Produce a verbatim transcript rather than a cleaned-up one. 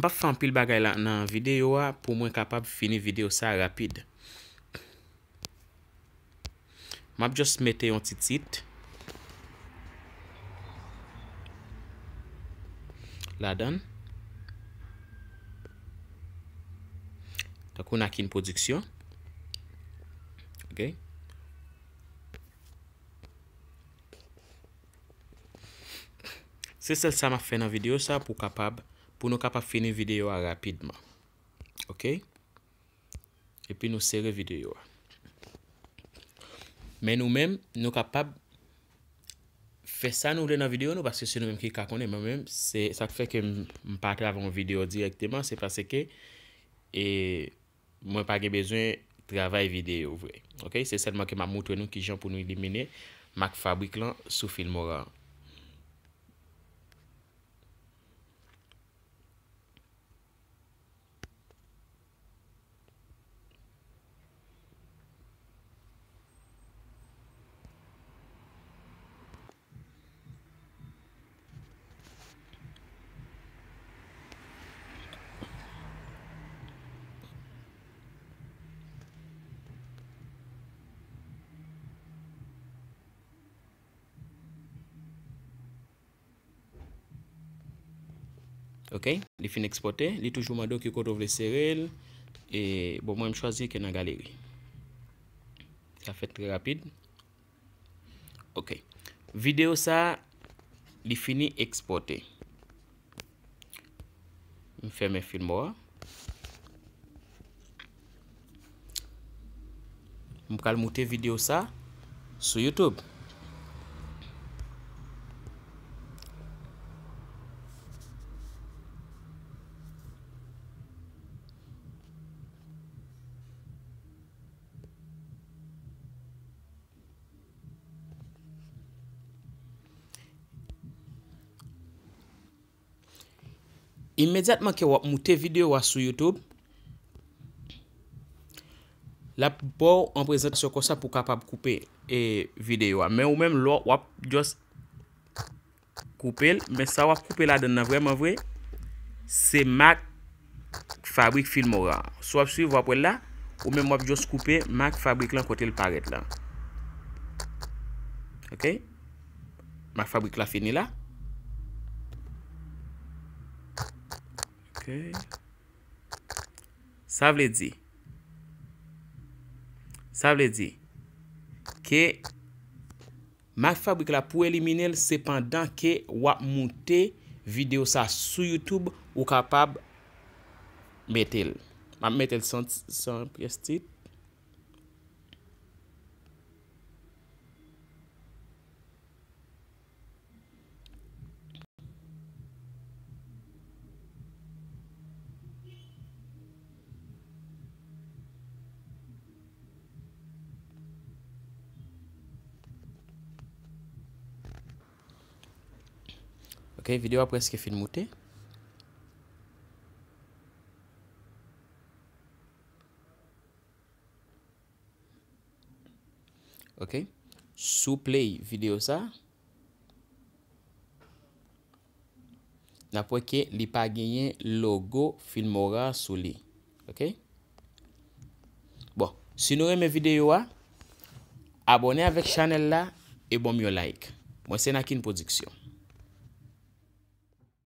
ap fè anpil bagay la nan videyo a pou mwen kapab fini videyo sa rapid. M ap just mete yon ti tit ladan l. Tankou Nakin Production. Ok. Se sèl sa m ap fè nan videyo sa pou kapab, pou nou kapab fini videyo a rapidman. Ok? Epi nou sere videyo a. Men nou menm, nou kapab fè sa nou vle nan videyo nou, paske se nou menm ki ka konnen. Mwen menm, se sa k fè ke m, m pa travay yon videyo dirèkteman, se paske, e, mwen pa gen bezwen travay videyo vre. Ok? Se sèlman ke m ap moutre nou kijan pou nou elimine mak fabrik lan sou Filmora an. Ok, li fin ekspòte, li toujou mande w ki kote w vle sere l. E, bon, mwen, m chwazi ke nan galeri. Sa fèt trè rapid. Ok. Videyo sa, li fini ekspòte. M fèmen Filmora. M pral moute videyo sa sou YouTube. Imedyatman ke w ap moute videyo a sou YouTube, l ap ba w yon prezantasyon konsa pou w kapab koupe, e, videyo a. Men ou menm, lè w ap just koupe l, men sa w ap koupe ladan l nan vrèman vre, se mak fabrik Filmora. Si w ap swiv, w ap wè l la, ou menm w ap just koupe mak fabrik lan kote l parèt la. Ok? Mak fabrik la fini la. Ok. Sa vle di, sa vle di ke mak fabrik la pou elimine l, se pandan ke w ap moute videyo sa sou YouTube, ou kapab mete l. M ap mete l san, san pyès tit. Ok, videyo a prèske fin moute. Ok. Sou play videyo sa, n ap wè ke li pa genyen logo Filmora sou li. Ok? Bon, si nou renmen videyo a, abòne avèk chanèl la e ban m yon like. Mwen se Nakin Production.